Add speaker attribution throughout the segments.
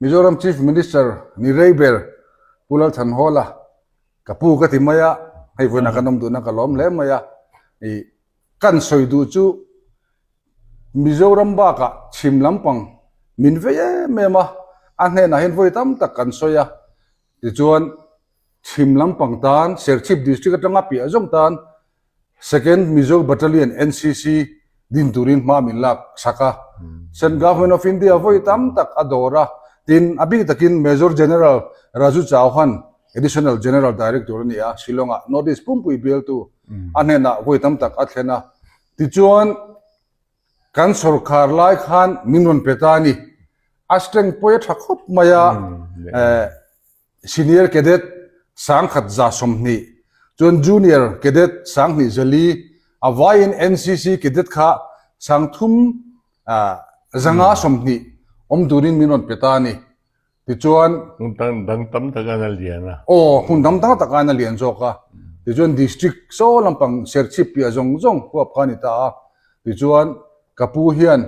Speaker 1: Mizoram Chief Minister ni rei ber Pu Lalthanhawla ka pu ka ti mai a, hei vawiinah kan awm duhna ka lawm hle mai a. Ih kan sawi duh chu Mizoram bakah chhim lampang min vei em em a, a hnenah hian vawi tam tak kan sawi a, tichuan chhim lampang tan Serchhip District atanga piah zawng tan Second Mizo Battalion NCC din turin hma min lak sak a. Central Government of India vawi tam tak a dawr a, tin a bik takin Major General Raju Chauhan, Additional General Director a ni a, Shillong-ah North East pumpui bialtu a hnenah vawi tam tak a thlen a. Tichuan kan sawrkar lai khan min rawn pe ta a ni. A strength pawh a tha khawp mai a, Senior Cadet 1120, chuan Junior Cadet 24, a vaiin NCC Cadet kha 3520 awm turin min rawn pe ta a ni. Tichuan.
Speaker 2: Hmun dang tam taka an a lian a.
Speaker 1: Aw, hmun dang tam taka an a lian zawk a. Tichuan District saw lampang Serchhip piah zawng zawng huap kha a ni ta a. Tichuan ka pu hian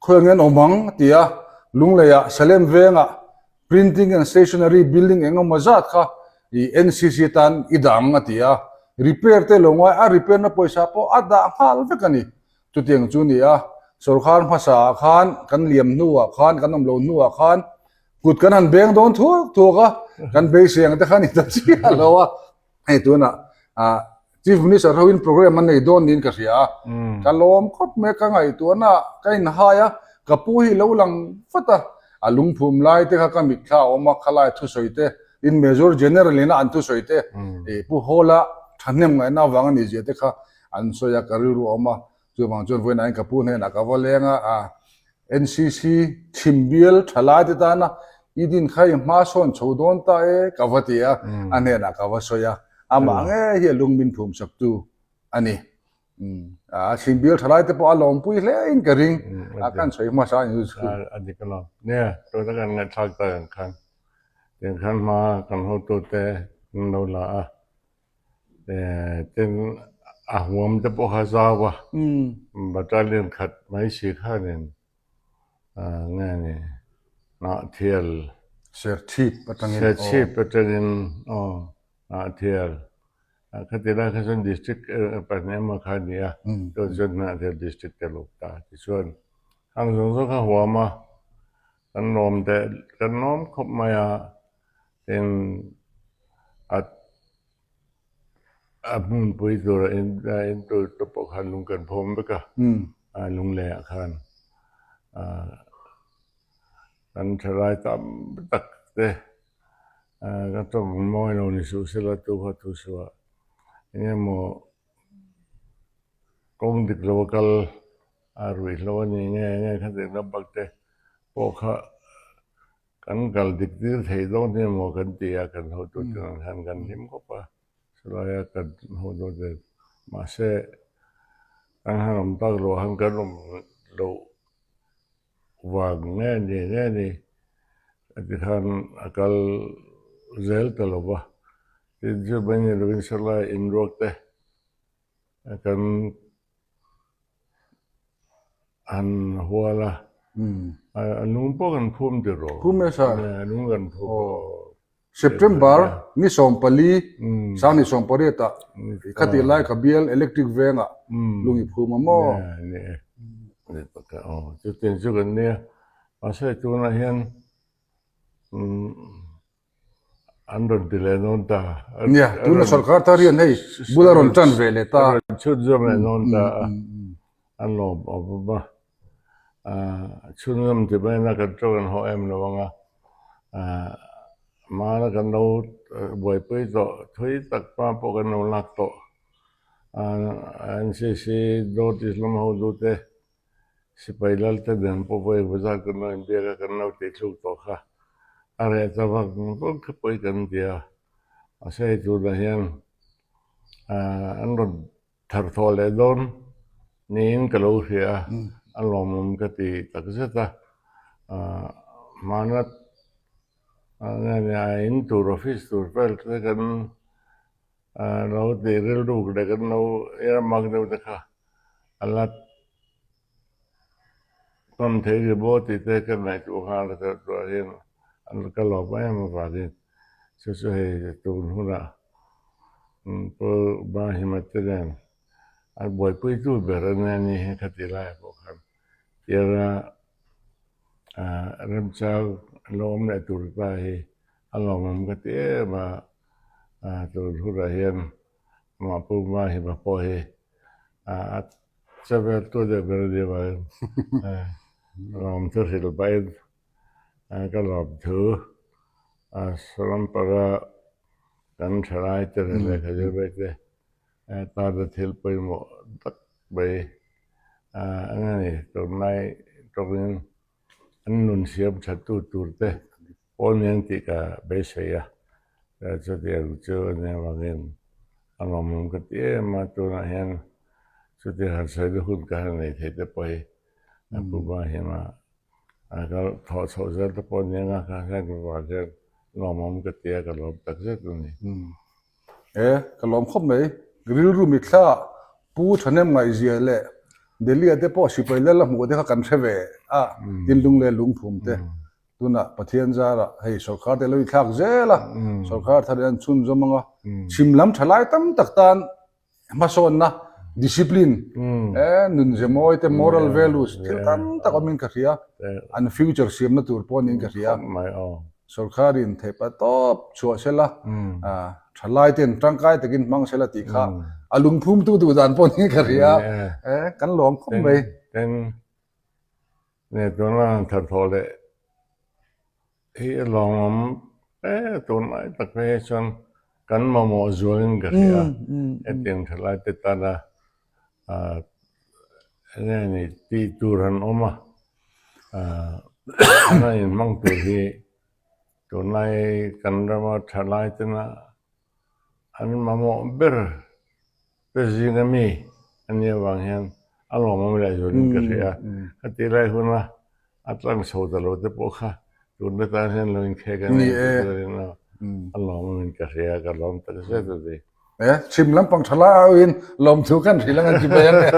Speaker 1: Khawi ang hian awm ang a ti a, Lungleiah Salem vengah Printing and Stationery building eng emaw zat kha i NCC tan i dah ang a ti a, repair te lo ngai a repair na pawisa pawh a dah nghal vek a ni. Chutiang chu ni a, sawrkar hmasa ah khan kan liam hnuah khan kan awm lo hnuah khan kut kan han beng dawn thuak thuak a, kan beisei ang te khan i ta chiah lo a. Hei tunah ah Chief Minister hoin program an nei dawn niin ka hria a, ka lawm khawp mai a, ka ngaihtuahna ah ka inhai a, ka pu hi lo lang vat a, a lungphum lai te kha ka mitthla a awm a, khalai thusawi te, tin Major General ina an thusawi te, ih Pu Hawla thahnem ngaihna avang a nih zia te kha an sawi a, ka rilru a awm a, chuvang chuan vawiinah hian ka pu hnenah ka va leng a, ah NCC chhim bial tha lai te tana i din kha i hma sawn chho dawn ta e ka va ti a, a hnenah ka va sawi a, amah ngei hi a lung min phum sak tu a ni. A chhim bial tha lai te pawh a lawmpui hle in ka ring a, kan sawi hmasa a ni chu.
Speaker 2: A dik alawm. Nia, tuna kan ngaihthlak tak ang khan, tiang khan hma kan hotute an lo la a. Tin, a huam te pawh kha zau a, battalion khat mai si khanin nge ni Hnahthial
Speaker 1: Serchhip atangin
Speaker 2: Serchhip atangin aw Hnahthial khati lai kha chuan district pahnih emaw kha a ni a, chuan chuan Hnahthial district te luk ta tichuan hang zawng zawng kha huam a, kan lawm teh kan lawm khawp mai a. Tin, a a hmunpui tura in a in tur te pawh khan lung kan phawm vek a, a lungleiah khan ah kan thalai tam tak te ah ka tawng mawi lo ni suh sela tu kha thu suah eng emaw kawng dik lo a kal a ruihhlo a ni nge nge kha tih lam bak te pawh kha. Kan kal dik tir thei dawn hi emaw kan ti a, kan hotu te ang hian kan hlim khawp a, chulaia kan hotu te mahse kan han awm tak loh han kan awm loh vang nge ni nge ni a ti khan a kal zel ta lo va, tin chu mai ni lovin sawlai inruak te kan An hual a, a lung pawh kan phum ti rawh.
Speaker 1: Phum e sir.
Speaker 2: A lung kan phum.
Speaker 1: September ni 14, 2018 ah khati lai ka bial electric vengah lung i phum a maw?
Speaker 2: Ni e. Ni tak e aw. Chutiang chu kan nia. Mahse tunah hian An rawn ti leh dawn ta.
Speaker 1: Nia, tuna sorkar thar hian hei bul a rawn tan ve leh ta.
Speaker 2: A rawn chhut zawm leh dawn ta a, an lawm awm awm a. Chhunzawm ti mai na kan tawng an haw em lo ang a, hmana kan lo buaipui tawh thui tak hma pawh kan lo lak tawh. NCC North East lam hotute Sipai lal te nen pawh vawi bazar kan lo inbiak a, kan lo tih thluk tawh kha a reh ta vak vak kha pawi kan ti a, mahse hei tunah hian an rawn thar thawh leh dawn niin ka lo hria a, a lawmawm ka ti tak zet a, hmana in tur office tur vel te kan lo tih rilruk leh kan lo earmark deuh te kha a la. Tam thei ri maw tih te ka ngaihtuah nghal a tawh tawh hian an ka lawm em avangin chu chu hei tun hunah Pu Mahima te nen an buaipuitu ber a nia ni hi khati laiah pawh khan tiara remchang an lo awm leh tur ta hi a lawmawm ka ti em a, tun hunah hian amah Pu Mahima pawh hi a Chavel tu deuh ber a nih avangin lawmthu hrilh pahin ka lawmthu Sawlampara kan thalai te leh lehkha zir mek te tana thil pawimawh tak mai a ni. Tunlai tawngin an nun siam that tu tur te pawh nen tih ka beisei a, chutiang chu a nih avangin a lawmawm ka ti em a, tunah hian chutiang han sawina hun ka han nei thei te pawh hi a pu ba hian a ka thawh chhoh zel te pawh nia nga kha hian ka vah hian lawmawm ka ti a, ka lawm tak zet a ni.
Speaker 1: E, ka lawm khawp mai. Rilru mitthla Pu Thahnem ngaihzia leh Delhi-a te pawh sipai lal a hmuh te kha kan hre ve a, Tinlung leh Lungphum te. Tunah Pathian zarah hei sorkar te lo inthlak zel a, sorkar thar in an chhunzawm ang a, chhim lam tha lai tam tak tan hmasawnna, discipline, nunze mawi te, moral values thil tam tak awmin ka hria, an future siamna tur pawh niin ka hria. Sorkar in theih pa tawp chhuah sela, tha lai ten tangkai takin hmang sela tih kha a lungphumtu duh dan pawh niin ka hria, kan lawm khawp mai.
Speaker 2: Nge tuna han thathawh leh hi a lawmawm e tunlai tak phei hi chuan kan mamawh zualin ka hria hetiang thalai te tana ah enge ni tih tur han awm a ah a inhmang tur hi tunlai kan rama thalai tena an mamawh ber Ka zing a mi a nih avang hian a lawmawm leh zualin ka hria a, ka tih lai huna a tlang chho ta lo te pawh kha tun atan hian lo inkhek a ni tih turin a lawmawmin ka hria a, ka lawm tak zet a ni.
Speaker 1: E, chhim lampang tha lai auin lawmthu kan hrilh ang an ti mai ang e,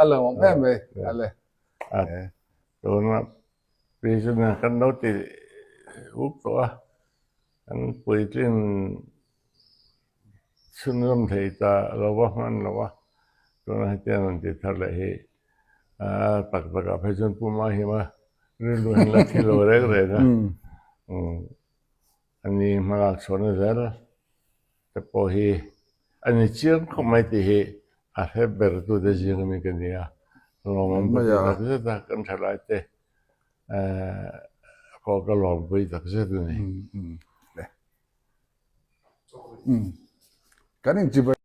Speaker 1: a lawmawm em mai ale.
Speaker 2: Tuna prisoner kan lo ti up tawh a, kan puitlin Chhunzawm thei ta lo va hman lo a, tunah hetiang rawn ti thar leh hi tak takah phei chuan Pu Mahima rilru hian la thi lo reng reng a, a ni hmalak chhuahna zel te pawh hi a ni chiang khawp mai tih hi a hre ber tute zing ami ka ni a, lawmawm ka ti tak zet a, kan thalai te pawh ka lawmpui tak zet a ni.
Speaker 1: Kan inchibai.